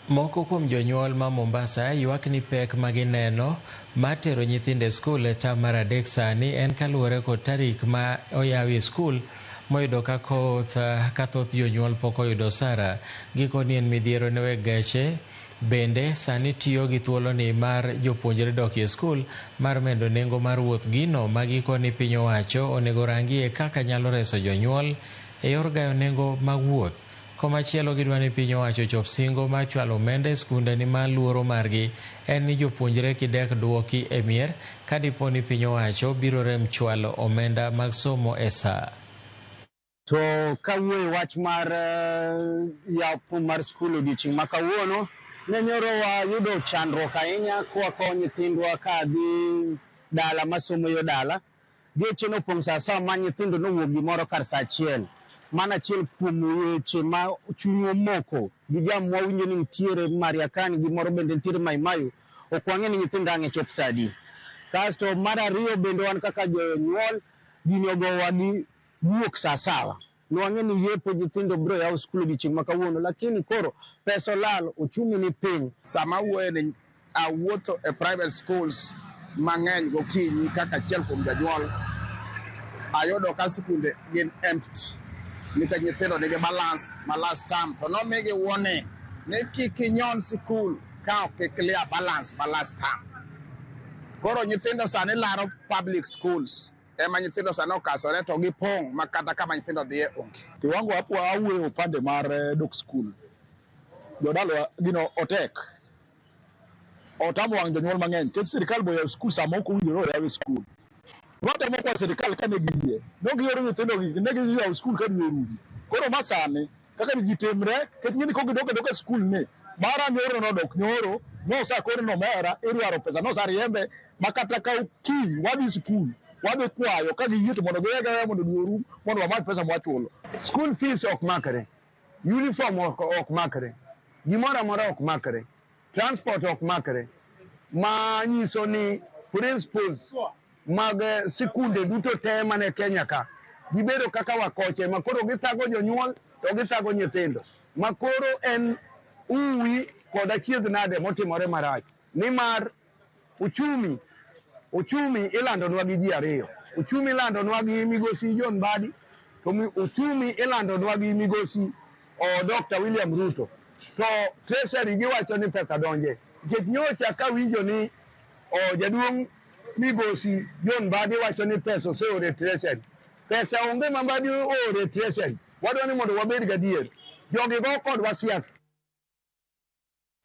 Moko kuom jonyuol ma Mombasa ywak ni pek ma gineno mar tero nyithindo e skul e tam mar adek sani en kaluwore kod tarik ma oyawie skul moyudo ka koth ka thoth jonyuol pok oyudo osara. Gikoni en midhiero ne weg geche bende sani tiyo gi thuoloni mar jopuonjre dok e skul mar medo nengo mar wuoth gino ma gikoni piny owacho onego rangie kaka nyalo reso jonyuol e yor gayo nengo mag wuoth. Komachielo gidwa ni piny owacho ochop singo mar chwalo omenda e skunde nimar luoro margi en ni jopuonjre kidek duoki e mier ka dipo ni piny owacho biro rem chwalo omenda mag somo e saa. To kawuoyo e wach mar yaw mar skul odiochieng' ma kawuono, ne nyoro wayudo chandruok ahinya kwakowo nyithindwa ka dhi dala masomo yo dala. Geche nopong' sa asawa ma nyithindo nowuok gimoro kar sa achiel. Mano achiel kuom weche ma chunywa omoko gi jam mwawinjo ni nitiere Mariakani gi moro bende nitiere Mai Mahiu, ok wang'e ni nyithindo ang' chop sa adi. Kasto mar ariyo bende wan kaka jonyuol, gini ogowa gi wuok sa asawa. Nwang'e ni yepo nyithindo biro yawo skul odiochieng' ma kawuono, lakini koro pesa olal, uchumi ni piny. Sama awuoyo ni awuotho e private schools mang'eny gokinyi kaka achiel kuom jonyuol, ayudo ka skunde gin empty nikech nyithindo nigi balance ma last term to nomigi warning ni kik inyon sikul ka ok i clear balance ma last term. Koro nyithindo sani laro public schools ema nyithindo sani okasore to gipong' ma kata kama nyithindo dhiye onge. Kiwango hapo awuoyo upande mar dok skul. Jodalwa gino otek. Otamo wang' jonyuol mang'eny nikech sirikal boyawo skul sama ok owinjore oyaw skul. Watemo kwa sirikal kane giyie, ne gioro nyithindo gi ne giyawo skul ka dwe orumo. Koro ma sani kaka ji timre nikech ing'e ni kogidok adoka e skul ni mara nyoro nodok nyoro nosakore nomera irwaro pesa nosariembe ma kata ka kiny wadhi skul wadhi kwayo ka giyie to mondo giweg aweya mondo dwe orum mondo wamany pesa mwachulo. School fees ok makre, uniform ok makre, gimoro amora ok makre, transport ok makre, ma nyiso ni principals mag sikunde duto te mane Kenya ka gibedo kaka wakoche ma koro githago jonyuol to githago nyithindo ma koro en uwi kod achiedh nade motimore marach nimar uchumi ilandonwa gi ji ariyo. Uchumi ilandonwa gi migosi John Mbadi to uchumi ilandonwa gi migosi Dr. William Ruto. To Treasury giwacho ni pesa donje nikech nyocha kawinjo ni jaduong' migosi John Mbadi wacho ni pesa oseoro e Treasury. Pesa onge ma Mbadi ooro e Treasury. Wadwa ni mondo wabed gadier. Jogi go kodwa siasa.